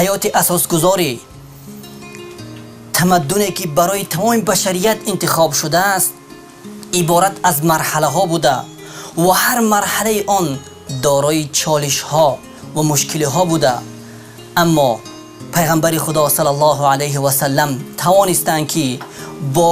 Ҳаёти асосгузори тамаддуне, ки барои тамоми башарият интихоб шудааст, иборат аз марҳалаҳо буда ва ҳар марҳалаи он дорои чолишҳо ва мушкилиҳо буда. Аммо пайғамбари Худо саллаллоҳу алайҳи васаллам тавонистанд, ки бо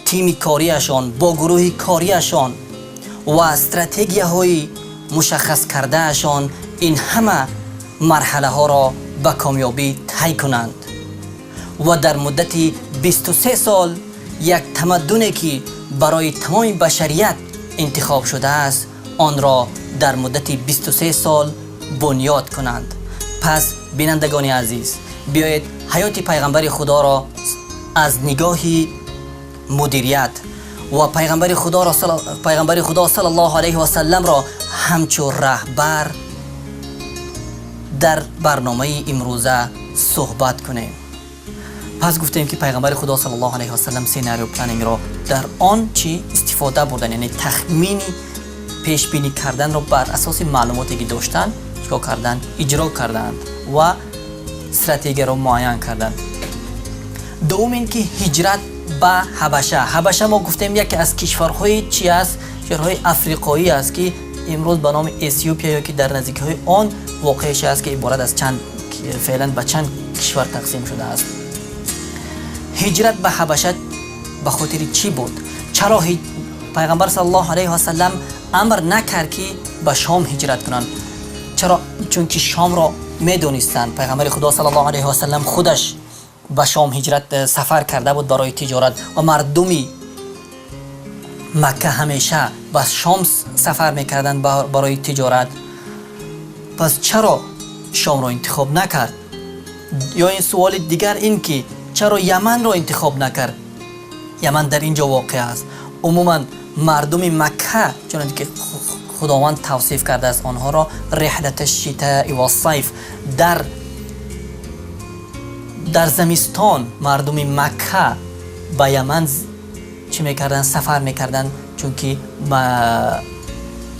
тими кориашон, бо гурӯҳи кориашон ва стратегияҳои мушаххас кардаашон ин ҳама марҳалаҳоро ба комёбӣ тай кунанд ва дар муддати 23 сол як тамаддуне, ки барои тамоми башарият интихоб шудааст, онро дар муддати 23 сол бунёд кунанд. Пас, бинандагони азиз, биёед, ҳаёти пайғамбари Худоро аз нигоҳи мудирият ва пайғамбари Худо саллаллоҳу алайҳи васалламро ҳамчун раҳбар дар барномаи имрӯза суҳбат кунем. Пас гуфтем, ки пайғамбари Худо саллаллоҳу алайҳи васаллам scenario planning ро дар он чӣ истифода бурдан, яъне тахмини пешбинӣ карданро бар асоси маълумоте, ки доштанд, чикор карданд? Иҷро карданд ва стратегияро муайян карданд. Дуввум ин ки ҳиҷрат ба Ҳабаша. Ҳабаша, мо гуфтем, яке аз кишварҳои чи аст? Кишварҳои африқоӣ аст, ки имрӯз ба номи Эфиопия ё ки дар наздикиҳои он воқеъ аст, ки иборат аз чанд, феълан ба чанд кишвар тақсим шудааст. Ҳиҷрат ба Ҳабаша ба хотири чӣ буд? Чаро пайғамбар саллаллоҳу алайҳи васаллам амр накард, ки ба Шом ҳиҷрат кунанд? Чаро? Чунки Шомро медонистанд. Пайғамбари Худо саллаллоҳу алайҳи васаллам худаш ба Шом ҳиҷрат сафар карда буд барои тиҷорат ва мардуми Макка ҳамеша ба Шом сафар мекарданд барои тиҷорат. Пас чаро Шомро интихоб накард? Ё ин суоли дигар ин ки чаро Яманро интихоб накард? Яман дар ин ҷо воқеъ аст. Умуман, мардуми Макка, чуноне ки Худованд тавсиф кардааст онҳоро, رحلة الشتاء والصيف, дар замистон мардуми Макка ба Яман чӣ мекарданд? Сафар мекарданд, чунки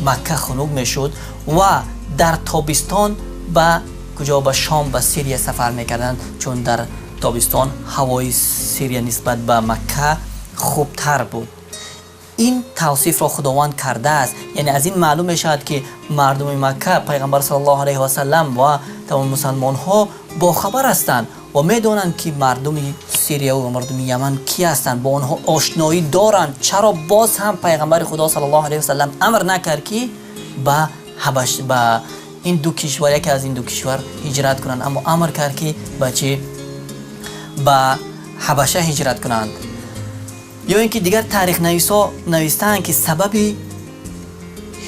Макка хунук мешуд, ва дар тобистон ба куҷо? Ба Шом, ба Сирия сафар мекарданд, чун дар тобистон ҳавои Сирия нисбат ба Макка хубтар буд. Ин тавсифро Худованд кардааст. Яъне аз ин маълум мешавад, ки мардуми Макка, пайғамбар саллаллоҳу алайҳи васаллам ва тамоми мусалмонҳо бохабар ҳастанд ва медонанд, ки мардуми Сирия ва мардуми Яман кӣ ҳастанд, бо онҳо ошноӣ доранд. Чаро боз ҳам пайғамбари Худо саллаллоҳу алайҳи васаллам амр накард, ки ба Ҳабаш, ба ин ду кишвар, яке аз ин ду кишвар ҳиҷрат кунанд, аммо амр кард, ки ба чӣ, ба Ҳабаша ҳиҷрат кунанд? Ё ин ки дигар таърихнависҳо навистаанд, ки сабаби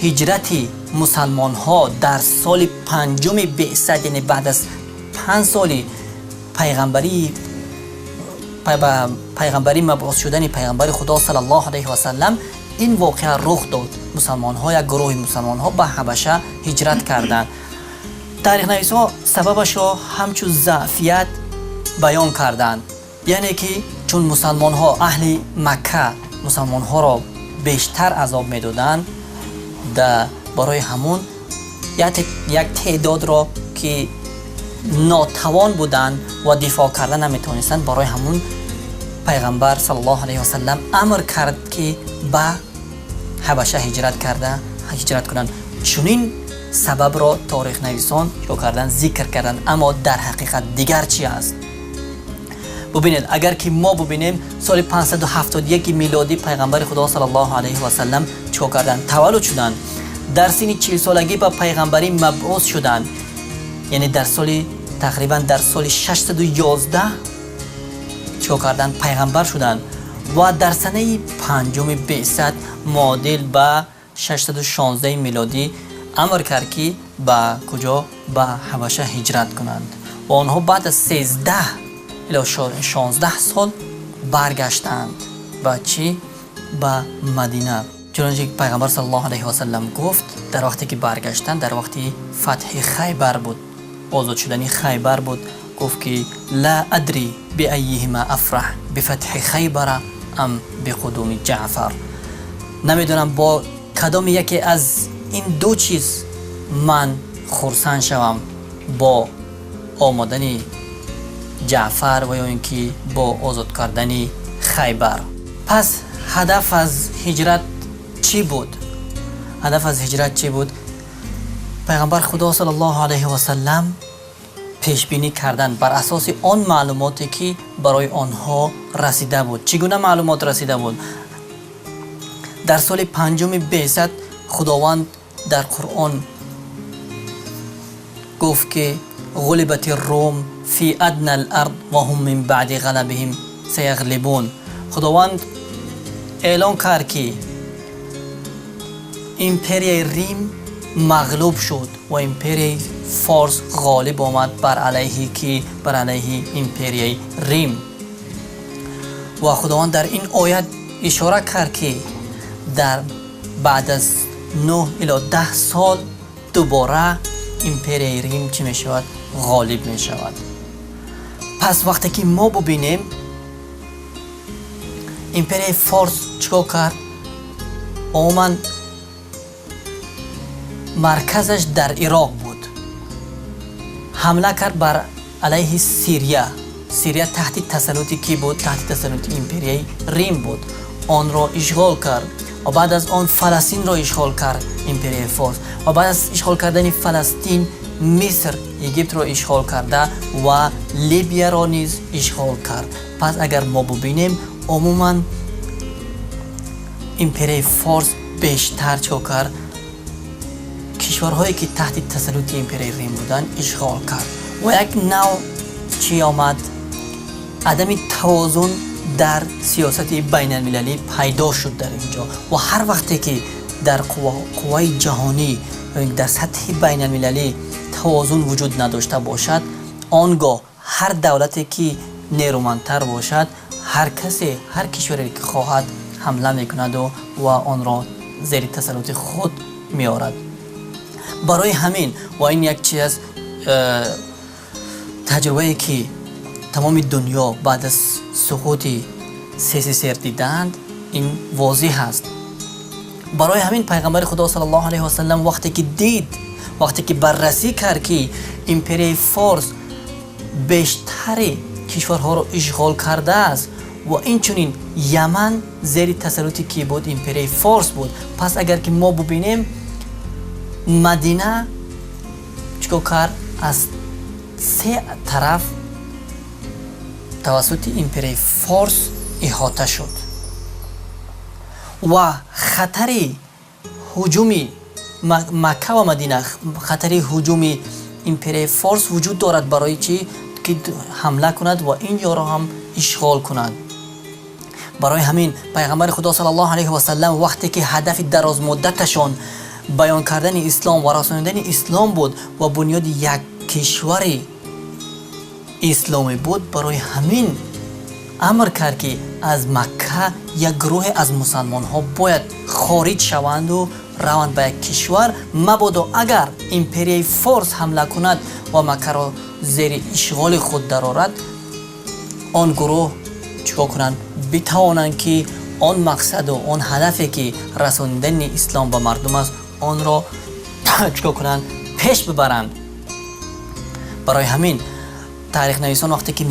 ҳиҷрати мусалмонҳо дар соли панҷуми беъсат, яъне баъд аз 5 соли пайғамбарӣ мабъус шудани пайғамбари Худо саллаллоҳу алайҳи васаллам, ин воқеа рух дод. Мусалмонҳо, як гурӯҳи мусалмонҳо ба Ҳабаша ҳиҷрат карданд. Таърихнависҳо сабабашро ҳамчун заъфият баён карданд, яъне ки чун мусалмонҳо, аҳли Макка мусалмонҳоро бештар азоб медоданд, барои ҳамун як теъдодро, ки нотавон буданд ва дифоъ карда наметавонистанд, барои ҳамун пайғамбар саллаллоҳу алайҳи васаллам амр кард, ки ба Ҳабаша ҳиҷрат кунанд. Чунин сабабро торихнависон чӣ карданд? Зикр карданд. Аммо дар ҳақиқат дигар чӣ аст? Бубинед, агар ки мо бубинем, соли 571 милодӣ пайғамбари Худо саллаллоҳу алайҳи васаллам чӣ кор карданд? Таваллуд шуданд. Дар синни 40-солагӣ ба пайғамбарӣ мабъус шуданд, яъне дар соли тақрибан дар соли 611 чӣ кор карданд? Пайғамбар шуданд ва дар санаи панҷуми беъсат, муодил ба 616 милодӣ, амр кард, ки ба куҷо? Ба Ҳабаша ҳиҷрат кунанд ва онҳо баъд аз 13 ило 16 сол баргаштанд ба чӣ? Ба Мадина. Чунончи пайғамбар саллаллоҳу алайҳи васаллам гуфт, дар вақте ки баргаштанд, дар вақти фатҳи Хайбар буд, озод шудани Хайбар буд, гуфт, ки لا أدري بأيهما أفرح، بفتح خيبر أم بقدوم جعفر. Намедонам, бо кадоми яке аз ин ду чиз ман хурсанд шавам: бо омадани Ҷаъфар ва ё ин ки бо озод кардани Хайбар. Пас ҳадаф аз ҳиҷрат чӣ буд? Ҳадаф аз ҳиҷрат чӣ буд? Пайғамбар Худо саллаллоҳу алайҳи васаллам пешбинӣ кардан бар асоси он маълумоте, ки барои онҳо расида буд. Чӣ гуна маълумот расида буд? Дар соли панҷуми беъсат Худованд дар Қуръон гуфт, ки غلبت الروم في أدنى الأرض وهم من بعد غلبهم سيغلبون. Худованд эълон кард, ки империяи Рим мағлуб шуд ва империяи Форс ғолиб омад бар алайҳи ки бар алайҳи империяи Рим. Ва Худованд дар ин оят ишора кард, ки дар баъд аз 9 ило 10 сол дубора империяи Рим чӣ мешавад? Ғолиб мешавад. Пас вақте ки мо бубинем, империяи Форс чӣ кор кард? Умуман марказаш дар Ироқ буд. Ҳамла кард бар алайҳи Сирия. Сирия таҳти тасаллути кӣ буд? Таҳти тасаллути империяи Рим буд. Онро ишғол кард ва баъд аз он Фаластинро ишғол кард империяи Форс. Ва баъд аз ишғол кардани Фаластин, Миср, Египтро ишғол карда ва Либияро низ ишғол кард. Пас агар мо бубинем, умуман империяи Форс бештар чӣ кард? Кишварҳое, ки таҳти тасаллути империяи Рим буданд, ишғол кард. Ва як нав чӣ омад? Адами тавозун дар сиёсати байналмилалӣ пайдо шуд дар ин ҷо. Ва ҳар вақте ки дар қувваи ҷаҳонӣ, дар сатҳи байналмилалӣ тавозун вуҷуд надошта бошад, он гоҳ ҳар давлате, ки нерӯмандтар бошад, ҳар касе, ҳар кишваре ки хоҳад, ҳамла мекунаду ва онро зери тасаллути худ меорад. Барои ҳамин ва ин як чиз аст, таҷрибае, ки тамоми дунё баъд аз суқути СССР дидаанд, ин возеҳ аст. Барои ҳамин пайғамбари Худо саллаллоҳу алайҳи васаллам вақте ки дид, вақте ки баррасӣ кард, ки империяи Форс бештари кишварҳоро ишғол кардааст ва инчунин Яман зери тасаллути кӣ буд? Империяи Форс буд. Пас агар ки мо бубинем, Мадина чӣ кор кард? Аз се тараф тавассути империяи Форс иҳота шуд ва хатари ҳуҷуми Макка ва Мадина, хатари ҳуҷуми империяи Форс вуҷуд дорад. Барои чӣ? Ки ҳамла кунад ва ин ҷоро ҳам ишғол кунад. Барои ҳамин пайғамбари Худо саллаллоҳу алайҳи васаллам, вақте ки ҳадафи дарозмуддаташон баён кардани ислом ва расонидани ислом буд ва бунёди як кишвари исломӣ буд, барои ҳамин амр кард, ки аз Макка як гурӯҳе аз мусалмонҳо бояд хориҷ шаванду раванд ба як кишвар, мабодо агар империяи Форс ҳамла кунад ва Маккаро зери ишғоли худ дарорад, он гурӯҳ чӣ кор кунанд? Битавонанд, ки он мақсаду он ҳадафе, ки расонидани ислом ба мардум аст, онро чӣ кор кунанд? Пеш бибаранд. Барои ҳамин таърихнависон вақте ки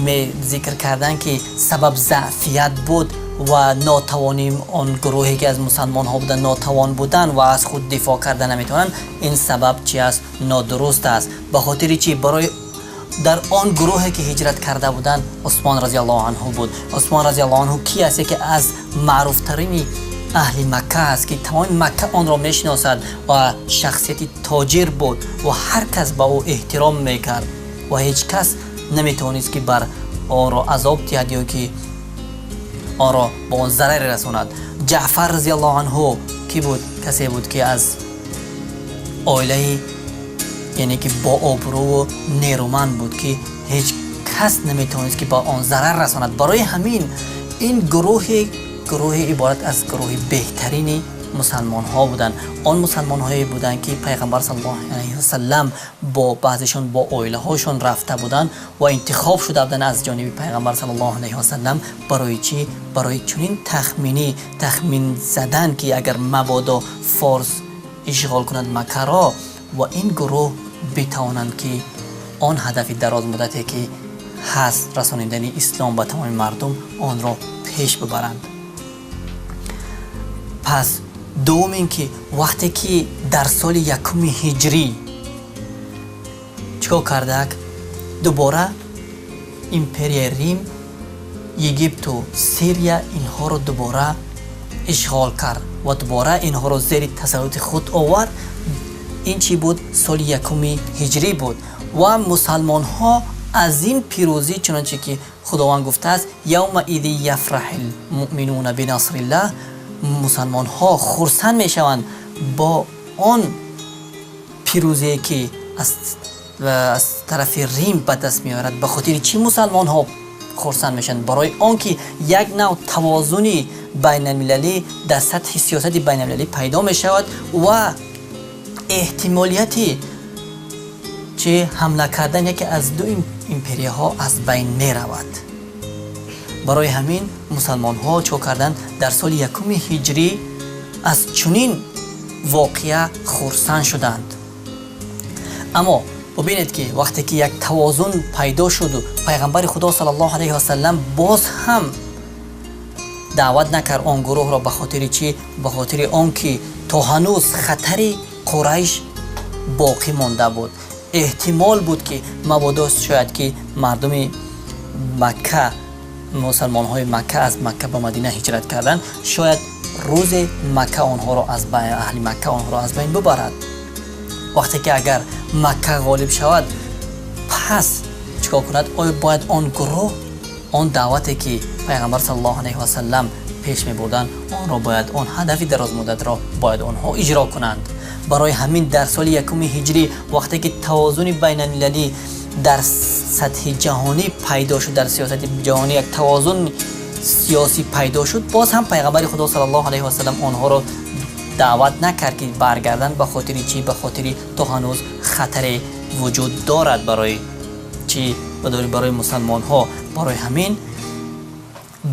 зикр карданд, ки сабаб заъфият буд ва нотавонии он гурӯҳе, ки аз мусалмонҳо буданд, нотавон будан ва аз худ дифоъ карда наметавонанд, ин сабаб чи аст? Нодуруст аст. Ба хотири чӣ? Барои дар он гурӯҳе, ки ҳиҷрат карда буданд, Усмон разиаллоҳу анҳу буд. Усмон разиаллоҳу анҳу ки аст? Яке аз маъруфтарини аҳли Макка аст, ки тамоми Макка онро мешиносад ва шахсияти тоҷир буд ва ҳар кас ба ӯ эҳтиром мекард ва ҳеҷ кас наметавонист, ки бар онро азоб диҳад ё ки онро ба он зараре расонад. Ҷаъфар разиаллоҳу анҳу кӣ буд? Касе буд, ки аз оилаи, яъне ки бо обрӯву нерӯманд буд, ки ҳеҷ кас наметавонист, ки ба он зарар расонад. Барои ҳамин ин гурӯҳи иборат аз гурӯҳи беҳтарини мусалмонҳо буданд. Он мусалмонҳое буданд, ки пайғамбар саллаллоҳу алайҳи васаллам бо баъзешон, бо оилаҳошон рафта буданд ва интихоб шуда буданд аз ҷониби пайғамбар саллаллоҳу алайҳи васаллам. Барои чӣ? Барои чунин тахминӣ тахмин задан, ки агар мабодо Форс ишғол кунад Маккаро, ва ин гурӯҳ битавонанд, ки он ҳадафи дарозмуддате, ки ҳаст, расонидани ислом ба тамоми мардум, онро пеш бибаранд. Пас дуввум ин ки вақте ки дар соли якуми ҳиҷрӣ чӣ кор кардак, дубора империяи Рим Египту Сирия инҳоро дубора ишғол кард ва дубора инҳоро зери тасаллути худ овард. Ин чӣ буд? Соли якуми ҳиҷрӣ буд ва мусалмонҳо аз ин пирӯзӣ, чунонче ки Худованд гуфтааст: يومئذ يفرح المؤمنون بنصر الله, мусалмонҳо хурсанд мешаванд бо он пирӯзие, ки аз тарафи Рим ба даст меорад. Ба хотири чӣ мусалмонҳо хурсанд мешаванд? Барои он ки як нав тавозуни байналмилалӣ дар сатҳи сиёсати байналмилалӣ пайдо мешавад ва эҳтимолияти чи ҳамла кардан яке аз ду империяҳо аз байн меравад. Барои ҳамин мусалмонҳо чӣ карданд? Дар соли якуми ҳиҷрӣ аз чунин воқеа хурсанд шуданд. Аммо бубинед, ки вақте ки як тавозун пайдо шуду пайғамбари Худо саллаллоҳу алайҳи васалам боз ҳам даъват накард он гурӯҳро. Ба хотири чӣ? Ба хотири он ки то ҳанӯз хатари Қурайш боқӣ монда буд. Эҳтимол буд, ки мабодо шояд ки мардуми Макка, мусалмонҳои Макка аз Макка ба Мадина ҳиҷрат карданд, шояд рӯзе Макка онҳоро аз аҳли Макка онҳоро аз байн бибарад. Вақте ки агар Макка ғолиб шавад, пас чӣ кор кунад? Оё бояд он гурӯҳ, он даъвате, ки пайғамбар саллаллоҳу алайҳи васалам пеш мебурданд, онро бояд, он ҳадафи дарозмуддатро бояд онҳо иҷро кунанд? Барои ҳамин дар соли якуми ҳиҷрӣ, вақте ки тавозуни байналмилалӣ дар сатҳи ҷаҳонӣ пайдо шуд, дар сиёсати ҷаҳонӣ як тавозун сиёсӣ пайдо шуд, боз ҳам пайғамбари Худо саллаллоҳу алайҳи васалам онҳоро даъват накард, ки баргарданд. Ба хотири чӣ? Ба хотири то ҳанӯз хатаре вуҷуд дорад. Барои чӣ? Барои мусалмонҳо. Барои ҳамин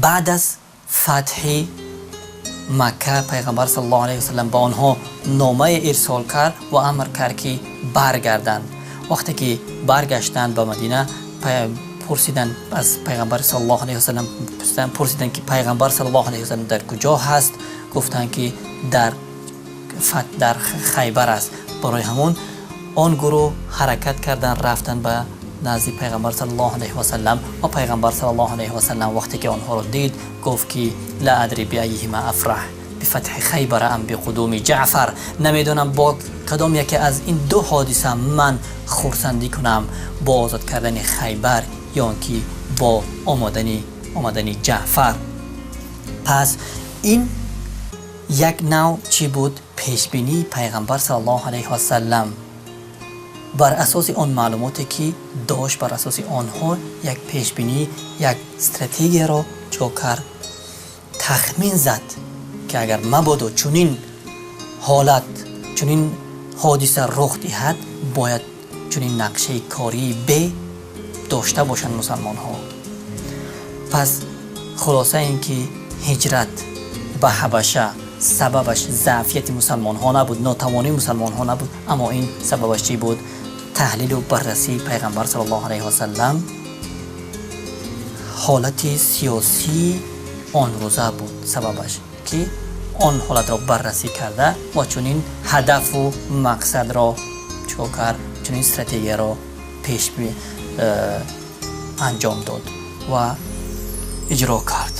баъд аз фатҳи Макка пайғамбар саллаллоҳу алайҳи васалам ба онҳо номае ирсол кард ва амр кард, ки баргарданд. Вақте ки баргаштанд ба Мадина, пурсиданд аз пайғамбар саллаллоҳу алайҳи васалам, пурсиданд, ки пайғамбар саллаллоҳу алайҳи васалам дар куҷо ҳаст? Гуфтанд, ки дар Хайбар аст. Барои ҳамон он гурӯҳ ҳаракат карданд, рафтанд ба назди пайғамбар саллаллоҳу алайҳи васалам ва пайғамбар саллаллоҳу алайҳи васалам вақте ки онҳоро дид, гуфт, ки لا أدري بأيهما أفرح، بفتح خيبر أم بقدوم جعفر. Намедонам, бо кадом яке аз ин ду ҳодиса ман хурсандӣ кунам: бо озод кардани Хайбар ё он ки бо омадани Ҷаъфар. Пас ин як нав чӣ буд? Пешбинии пайғамбар саллаллоҳу алайҳи васалам бар асоси он маълумоте, ки дошт, бар асоси онҳо як пешбинӣ, як стратегияро чӣ кард? Тахмин зад, ки агар мабодо чунин ҳолат, чунин ҳодиса рух диҳад, бояд чунин нақшаи кории б дошта бошанд мусалмонҳо. Пас хулоса ин ки ҳиҷрат ба Ҳабаша сабабаш заъфияти мусалмонҳо набуд, нотавонии мусалмонҳо набуд, аммо ин сабабаш чӣ буд? Таҳлилу баррасии пайғамбар саллаллоҳу алайҳи васалам ҳолати сиёсии он рӯза буд сабабаш, ки он ҳолатро баррасӣ карда ва чунин ҳадафу мақсадро чикор кард, чунин стратегияро пеш анҷом дод ва иҷро кард.